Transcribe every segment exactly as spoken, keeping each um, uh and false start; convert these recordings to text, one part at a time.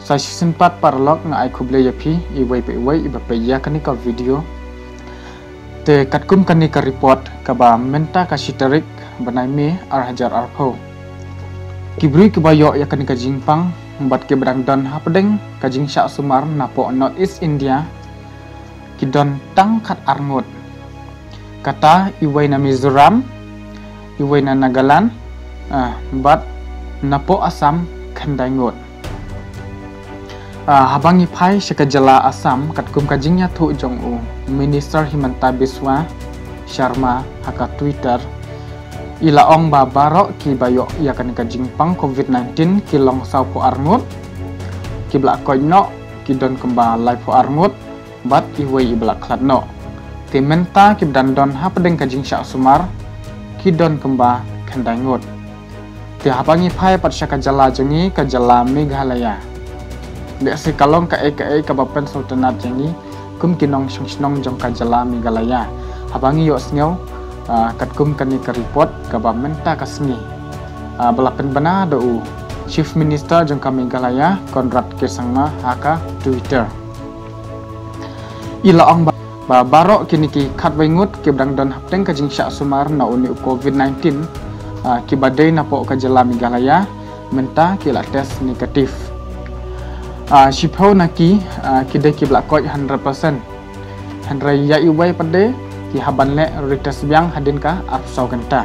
Sa shisien pat paralok nga ai khublei ïa phi iwei pa iwei iba peit ïa kane ka video. Te katkum kane ka report kaba mynta ka shi tarik bnai May ar hajar arphew. Ki briew kiba ïoh ïa kane ka jingpang bad kiba dang don hapdeng ka jingshah sumar napoh North East India ki don tang khat ar ngut. Kata iwei na Mizoram, iwei na Nagaland, ah, bad napoh Assam khyndai ngut. Ah, haba ngi phai sha ka jylla Assam katkum ka jingïathuh jong u Minister Himanta Biswa Sharma ha ka Twitter, i la ong ba baroh kiba ïoh ïa kane ka jingpang covid nineteen ki long sawphew ar ngut, kiba la koit noh ki don kumba laiphew ar ngut, bad iwei iba la khlad noh. Te mynta kiba dang don hapdeng ka jingshah sumar ki don kumba khyndai ngut. Te haba ngi phai pat sha ka jylla jong ngi ka jylla Meghalaya. Lehse ka long kaei kaei kaba pynsngewtynnat ïa ngi kum ki nongshong shnong jong ka jylla Meghalaya. Haba ngi ïohsngew, ah, katkum kane ka report kaba mynta ka sngi, ah, ba la pynbna da u Chief Minister jong ka Meghalaya Conrad K Sangma ha ka Twitter. I la ong ba, ba baroh kine ki khatwei ngut kiba dang don hapdeng ka jingshah sumar na une u covid nineteen, ah, kiba dei napoh ka jylla Meghalaya mynta ki la test negative. Ah, shiphew na ki, ah, ki dei kiba la koit hundred percent. Hynrei ïa iwei pat de ki hap ban leh retest biang hadien ka arphew saw kynta.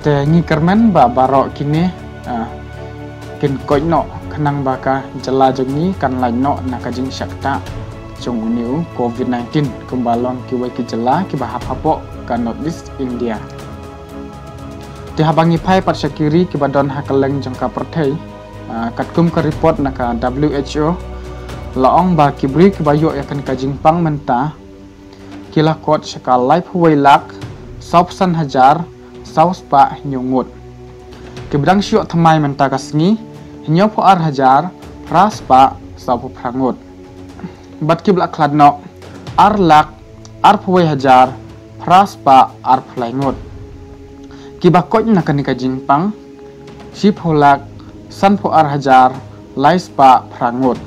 Te ngi kyrmen ba baroh kine, ah, kin koit noh khnang ba ka jylla jong ngi kan lait noh na ka jingshah ktah jong une u covid nineteen kumba long kiwei ki jylla kiba hap hapoh ka North East India. Te haba ngi phai pat sha ki ri kiba don ha kylleng jong ka pyrthei, ah, katkum ka report na ka W H O la ong ba ki briew kiba ïoh ïa kane ka jingpang mynta ki la kot sha ka laiphew wei lak sawphew san hajar saw spah hynñiew ngut. Kiba dang shu ïoh thymmai mynta ka sngi hynñiewphew ar hajar phra spah sawphew phra ngut. Bad kiba la khlad noh ar lak arphew wei hajar phra spah arphew lai ngut. Kiba koit na kane ka jingpang shiphew lak sanphew ar hajar lai spah phra ngut.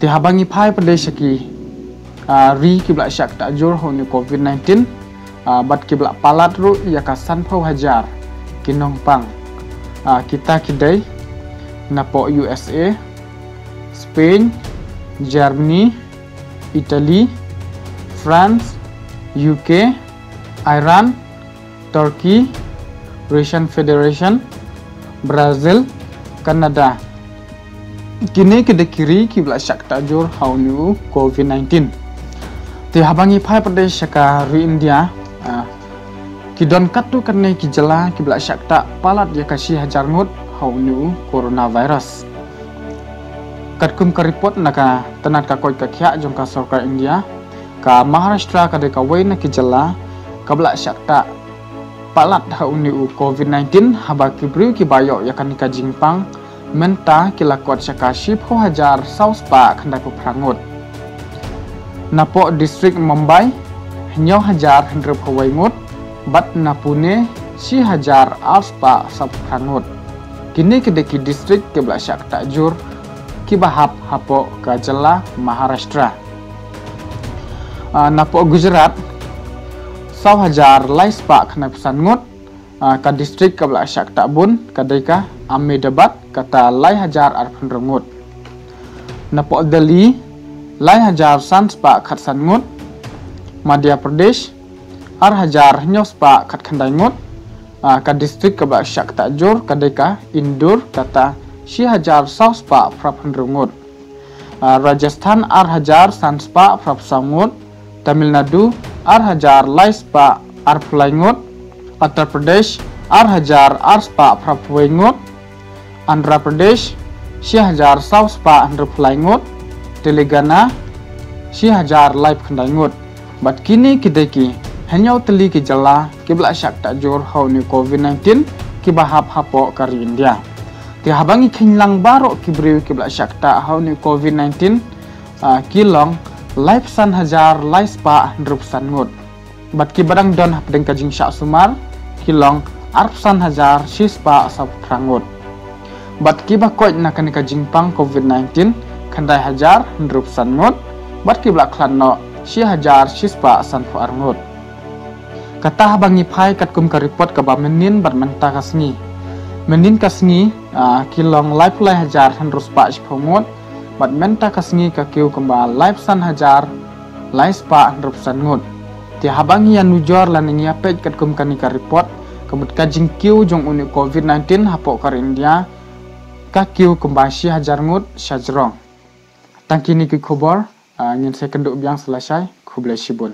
Te haba ngi phai pat de sha ki, ah, ri kiba la shah ktah jur ha une u covid nineteen, ah, bad kiba la palat ruh ïa ka sanphew hajar ki nongpang. Ah, kita ki dei napoh U S A, Spain, Germany, Italy, France, U K, Iran, Turkey, Russian Federation, Brazil, Canada. Kine ki dei ki ri kiba la shah ktah jur ha une u covid nineteen. Te haba ngi phai pat de sha ka ri India, ah, ki don katto katne ki jylla kiba la shah ktah palat ïa ka shi hajar ngut ha une u coronavirus. Katkum ka report na ka tnat ka koit ka khiah jong ka sorkar India, ka Maharashtra ka dei kawei na ki jylla kaba la shah ktah palat ha une u covid nineteen, haba ki briew kiba ïoh ïa kane ka jingpang mynta ki la kot sha ka shiphew hajar saw spah khyndaiphew phra ngut. Napoh district Mumbai hynñiew hajar hynriewphew wei ngut, bad na Pune shi hajar ar spah sawphew phra ngut. Kine ki dei ki district kiba la shah ktah jur kiba hap hapoh ka jylla Maharashtra. Ah, napoh Gujarat saw hajar lai spah khyndaiphew san ngut. Ah, ka district kaba la shah ktah bun ka dei ka Ahmedabad, kata lai hajar arphew hynriew ngut. Napoh Delhi lai hajar san spah khatsan ngut. Madhya Pradesh ar hajar hynñiew spah khatkhyndai ngut. Ah, ka district kaba la shah ktah jur ka dei ka Indore, kata shi hajar saw spah phraphew hynriew ngut. Ah, Rajasthan ar hajar san spah phraphew saw ngut. Tamil Nadu ar hajar lai spah arphew lai ngut. Uttar Pradesh ar hajar ar spah phraphew wei ngut. Andhra Pradesh shi hajar saw spah hynriewphew lai ngut. Telangana shi hajar laiphew khyndai ngut. Bad kine ki dei ki hynñiew tylli ki jylla kiba la shah ktah jur ha une u covid nineteen kiba hap hapoh ka ri India. Te haba ngi kheiñ lang baroh ki briew kiba la shah ktah ha une u covid nineteen, ah, ki long laiphew san hajar lai spah hynriewphew san ngut. Bad kiba dang don hapdeng ka jingshah sumar ki long arphew san hajar shi spah sawphew phra ngut. Bad kiba koit na kane ka jingpang COVID nineteen, khyndai hajar hynriewphew san ngut, bad kiba la khlad noh, shi hajar shispah sanphew ar ngut. Kata haba ngi phai katkum ka report kaba mynnin bad mynta ka sngi. Mynnin ka sngi, ah, ki long laiphew lai hajar hynriewspah shiphew ngut, bad mynta ka sngi ka kiew kumba laiphew san hajar laispah hynriewphew san ngut. Te haba ngi ïa nujor lane ngi ïa peit katkum kane ka report, ka mut ka jingkiew jong une u COVID nineteen hapoh ka ri India, ka kiew kumba shi hajar ngut shajrong. Tang kine ki khubor, ah, ngin sa ïakynduh biang sa lashai, khublei shibun.